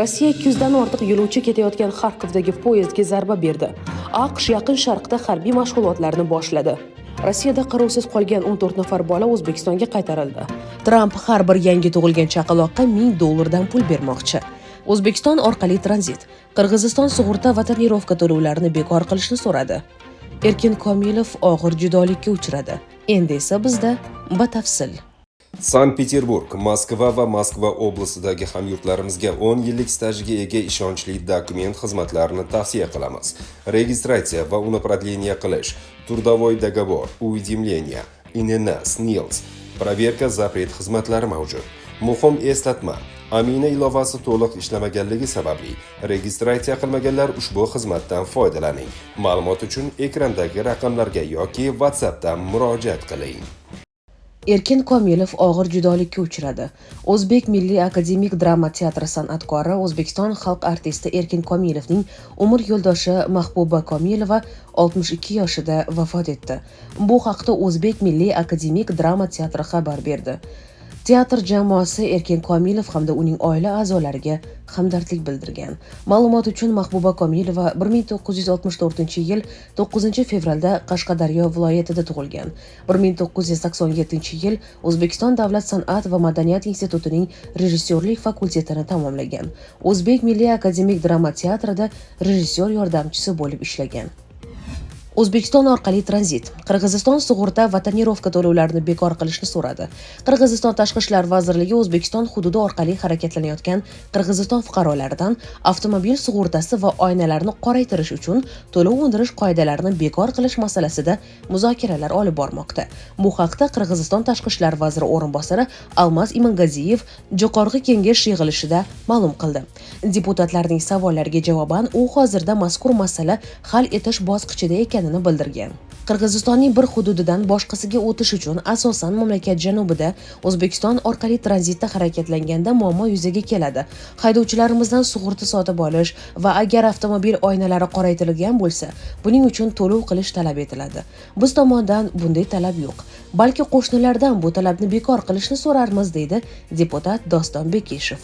Rossiya 200 dan ortiq yo'lovchi ketayotgan Xarkovdagi poyezdga zarba berdi. AQSh Yaqin Sharqda harbiy mashg'ulotlarni boshladi. Rossiyada qarovsiz qolgan 14 nafar bola O'zbekistonga qaytarildi. Tramp har bir yangi tug'ilgan chaqaloqqa 1000 dollardan pul bermoqchi. O'zbekiston orqali tranzit. Qirg'iziston sug'urta va tonirovka to'lovlarini bekor qilishni so'radi. Erkin Komilov og'ir judolikka uchradi. Endi esa bizda batafsil. Sankt-Peterburg, Moskva va Moskva oblastidagi hamyurtlarimizga 10 yillik stajiga ega ishonchli dokument xizmatlarini tavsiya qilamiz. Registratsiya va uni продление qilish, трудовой договор, уведомление, ИНН, СНИЛС, проверка запрет xizmatlari mavjud. Muhim eslatma: Amina ilovasi to'liq ishlamaganligi sababli registratsiya qilmaganlar ushbu xizmatdan foydalaning. Ma'lumot uchun ekrandagi raqamlarga yoki WhatsAppdan murojaat qiling. Erkin Komilov og'ir judolikka uchradi. O'zbek milliy akademik drama teatri san'atkori, O'zbekiston xalq artisti Erkin Komilovning umr yo'ldoshi Mahbuba Komilova 62 yoshida vafot etdi. Bu haqda O'zbek milliy akademik drama teatri xabar berdi. Teatr jamoasi Erkin Komilov hamda uning oila a'zolariga hamdardlik bildirgan. Ma'lumot uchun, Mahbuba Komilova 1964-yil 9 fevralda Qashqadaryo viloyatida tug'ilgan. 1987-yil O'zbekiston davlat san'at va madaniyat institutining rejissyorlik fakultetini tamomlagan. O'zbek milliy akademik drama teatrida rejissyor yordamchisi bo'lib ishlagan. O'zbekiston orqali tranzit. Qirg'iziston sug'urta va tonirovka to'lovlarini bekor qilishni so'radi. Qirg'iziston Tashqi ishlar vazirligi O'zbekiston hududi orqali harakatlanayotgan Qirg'iziston fuqarolaridan avtomobil sug'urtasi va oynalarni qoraytirish uchun to'lov undirish qoidalarini bekor qilish masalasida muzokaralar olib bormoqda. Bu haqda Qirg'iziston Tashqi ishlar vaziri o'rinbosari Almaz Imangaziyev Jo'qorg'i Kengash yig'ilishida ma'lum qildi. Deputatlarning savollariga javoban u hozirda mazkur masala hal etish bosqichida ekanini bildirgan. Qirg'izistonning bir hududidan boshqasiga o'tish uchun, asosan mamlakat janubida O'zbekiston orqali tranzitda harakatlanganda muammo yuzaga keladi. Haydovchilarimizdan sug'urta sotib olish va agar avtomobil oynalari qoraytirilgan bo'lsa, buning uchun to'lov qilish talab etiladi. Biz tomondan bunday talab yo'q. Balki qo'shnilardan bu talabni bekor qilishni so'rarmiz, deydi deputat Doston Bekishev.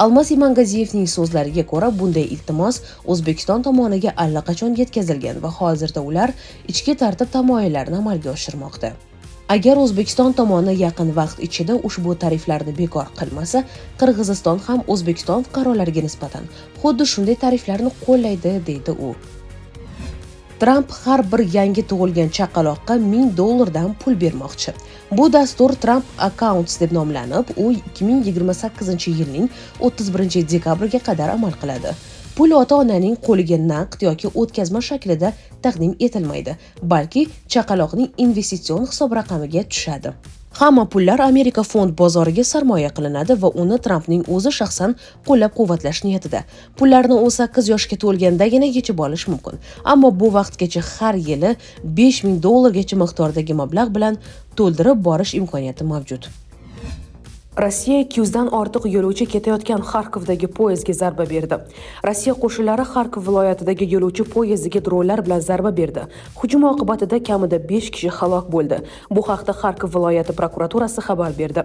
Almaz Imangaziyevning so'zlariga ko'ra, bunday iltimos O'zbekiston tomoniga allaqachon yetkazilgan va hozirda ular ichki tartib tamoyillarini amalga oshirmoqda. Agar O'zbekiston tomoni yaqin vaqt ichida ushbu tariflarni bekor qilmasa, Qirg'iziston ham O'zbekiston fuqarolariga nisbatan xuddi shunday tariflarni qo'llaydi, deydi u. Tramp har bir yangi tug'ilgan chaqaloqqa 1000 dollardan pul bermoqchi. Bu dastur Trump Accounts deb nomlanib, u 2028-yilning 31 dekabriga qadar amal qiladi. Pul ota-onaning qo'liga naqd yoki o'tkazma shaklida taqdim etilmaydi, balki chaqaloqning investitsion hisob raqamiga tushadi. Hamma pullar Amerika fond bozoriga sarmoya qilinadi va uni Trampning o'zi shaxsan qo'llab-quvvatlash niyatida. Pullarni 18 yoshga to'lgandagina yechib olish mumkin. Ammo bu vaqtgacha har yili 5000 dollargacha miqdordagi mablag' bilan to'ldirib borish imkoniyati mavjud. Rossiya 200 dan ortiq yo'lovchi ketayotgan Xarkovdagi poyezdga zarba berdi. Rossiya qo'shinlari Xarkov viloyatidagi yo'lovchi poyezdiga dronlar bilan zarba berdi. Hujum oqibatida kamida 5 kishi halok bo'ldi. Bu haqda Xarkov viloyati prokuraturasi xabar berdi.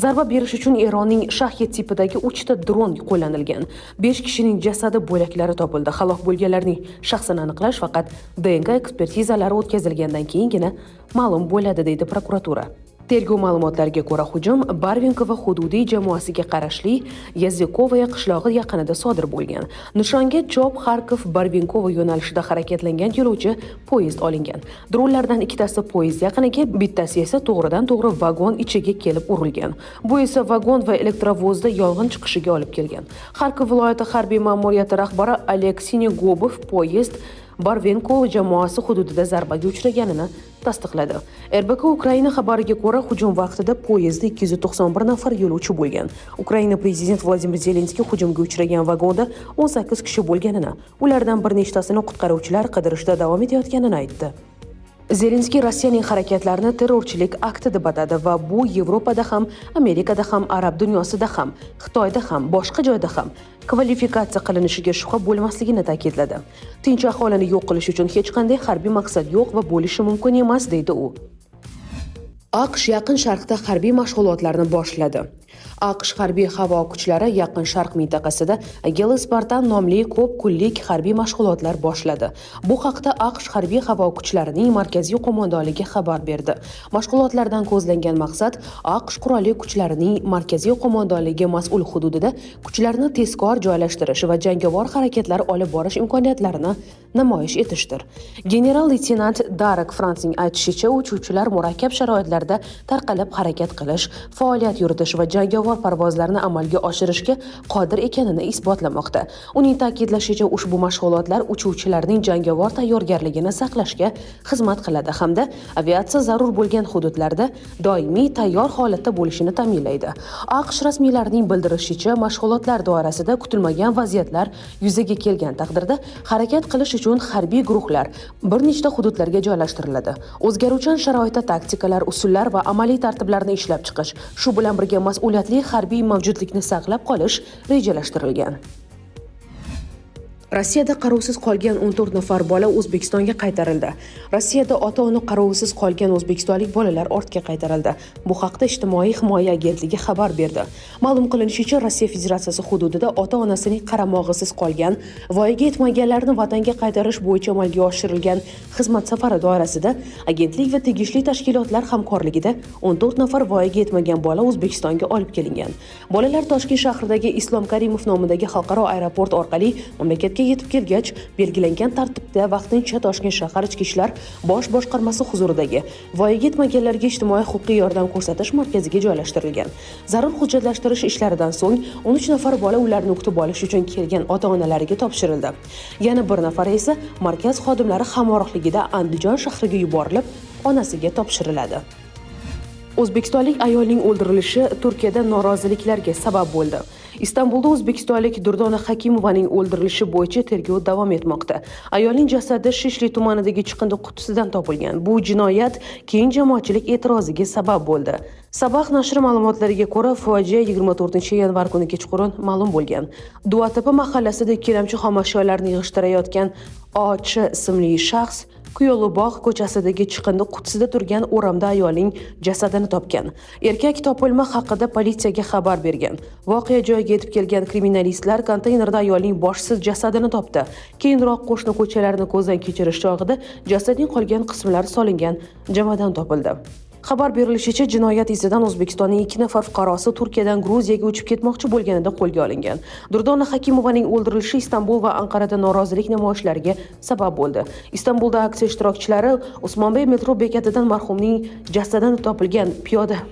Zarba berish uchun Eronning Shahed tipidagi 3 ta dron qo'llanilgan. 5 kishining jasadi bo'laklari topildi. Halok bo'lganlarning shaxsini aniqlash faqat DNK ekspertizalari o'tkazilgandan keyingina ma'lum bo'ladi, deydi prokuratura. Tergov ma'lumotlariga ko'ra, hujum Barvinkova hududiy jamoasiga qarashli Yazikovaya qishlog'i yaqinida sodir bo'lgan. Nishonga Chop Xarkov Barvinkova yo'nalishida harakatlangan yo'lovchi poyezd olingan. Dronlardan ikkitasi poyezd yaqiniga, bittasi esa to'g'ridan to'g'ri vagon ichiga kelib urilgan. Bu esa vagon va elektrovozda yong'in chiqishiga olib kelgan. Xarkov viloyati harbiy ma'muriyati rahbari Oleg Sinegubov poyezd Barvenko jamoasi hududida zarbaga uchraganini tasdiqladi. RBK Ukraina xabariga ko'ra, hujum vaqtida poyezdda 291 nafar yo'lovchi bo'lgan. Ukraina prezidenti Vladimir Zelenskiy hujumga uchragan vagonda 18 kishi bo'lganini, ulardan bir nechtasini qutqaruvchilar qidirishda davom etayotganini aytdi. Zelenskiy Rossiyaning harakatlarini terrorchilik akti deb atadi va bu Yevropada ham, Amerikada ham, arab dunyosida ham, Xitoyda ham, boshqa joyda ham kvalifikatsiya qilinishiga shubha bo'lmasligini ta'kidladi. Tinch aholini yo'q qilish uchun hech qanday harbiy maqsad yo'q va bo'lishi mumkin emas, deydi u. AQSh Yaqin Sharqda harbiy mashg'ulotlarni boshladi. AQSh harbiy havo kuchlari Yaqin Sharq mintaqasida Eagle Spartan nomli ko'p kunlik harbiy mashg'ulotlar boshladi. Bu haqda AQSh harbiy havo kuchlarining markaziy qo'mondonligi xabar berdi. Mashg'ulotlardan ko'zlangan maqsad AQSh qurolli kuchlarining markaziy qo'mondonligi mas'ul hududida kuchlarni tezkor joylashtirish va jangovar harakatlar olib borish imkoniyatlarini namoyish etishdir. General leytenant Darek Fransning aytishicha, uchuvchilar murakkab sharoitlarda tarqalib harakat qilish, faoliyat yuritish va jangovar parvozlarni amalga oshirishga qodir ekanini isbotlamoqda. Uning ta'kidlashicha, ushbu mashg'ulotlar uchuvchilarning jangovar tayyorgarligini saqlashga xizmat qiladi hamda aviatsiya zarur bo'lgan hududlarda doimiy tayyor holatda bo'lishini ta'minlaydi. AQSh rasmiylarining bildirishicha, mashg'ulotlar doirasida kutilmagan vaziyatlar yuzaga kelgan taqdirda harakat qilish uchun harbiy guruhlar bir nechta hududlarga joylashtiriladi. O'zgaruvchan sharoitda taktikalar, usullar va amaliy tartiblarni ishlab chiqish, shu bilan birga mas'uliyatli harbiy mavjudlikni saqlab qolish rejalashtirilgan. Rossiyada qarovsiz qolgan 14 nafar bola O'zbekistonga qaytarildi. Rossiyada ota-ona qarovisiz qolgan o'zbekistonlik bolalar ortga qaytarildi. Bu haqda Ijtimoiy himoya agentligi xabar berdi. Ma'lum qilinishicha, Rossiya Federatsiyasi hududida ota-onasining qaramog'isiz qolgan, voyaga yetmaganlarni vatanga qaytarish bo'yicha amalga oshirilgan xizmat safari doirasida agentlik va tegishli tashkilotlar hamkorligida 14 nafar voyaga yetmagan bola O'zbekistonga olib kelingan. Bolalar Toshkent shahridagi Islom Karimov nomidagi xalqaro aeroport orqali mamlakatga yetib kelgach, belgilangan tartibda vaqtincha Toshkent shahar Ichki ishlar bosh boshqarmasi huzuridagi voyaga yetmaganlarga ijtimoiy huquqiy yordam ko'rsatish markaziga joylashtirilgan. Zarur hujjatlashtirish ishlaridan so'ng 13 nafar bola ularni kutib olish uchun kelgan ota-onalariga topshirildi. Yana bir nafari esa markaz xodimlari hamrohligida Andijon shahriga yuborilib, onasiga topshiriladi. O'zbekistonlik ayolning o'ldirilishi Turkiyada noroziliklarga sabab bo'ldi. Istanbulda o'zbekistonlik Durdona Hakimovaning o'ldirilishi bo'yicha tergov davom etmoqda. Ayolning jasadi Shishli tumanidagi chiqindi qutisidan topilgan. Bu jinoyat keng jamoatchilik e'tiroziga sabab bo'ldi. Sabah nashri ma'lumotlariga ko'ra, fojia 24 yanvar kuni kechqurun ma'lum bo'lgan. Duatepa mahallasida ikkilamchi xomashyolarni yig'ishtirayotgan Och ismli shaxs Kuyolubog' ko'chasidagi chiqindi qutisida turgan o'ramda ayolning jasadini topgan. Erkak topilma haqida politsiyaga xabar bergan. Voqea joyiga yetib kelgan kriminalistlar konteynerda ayolning boshsiz jasadini topdi. Keyinroq qo'shni ko'chalarni ko'zdan kechirish chog'ida jasadning qolgan qismlari solingan jomadon topildi. Xabar berilishicha, jinoyat izidan O'zbekistonning ikki nafar fuqarosi Turkiyadan Gruziyaga uchib ketmoqchi bo'lganida qo'lga olingan. Durdona Hakimovaning o'ldirilishi Istanbul va Anqarada norozilik namoyishlariga sabab bo'ldi. Istanbulda aksiya ishtirokchilari Usmonbey metro bekatidan marhumning jasadini topilgan piyoda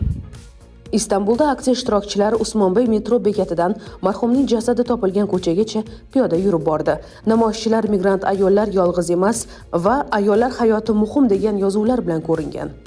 Istanbulda aksiya ishtirokchilari Usmonbey metro bekatidan marhumning jasadi topilgan ko'chagacha piyoda yurib bordi. Namoyishchilar "Migrant ayollar yolg'iz emas" va "Ayollar hayoti muhim" degan yozuvlar bilan ko'ringan.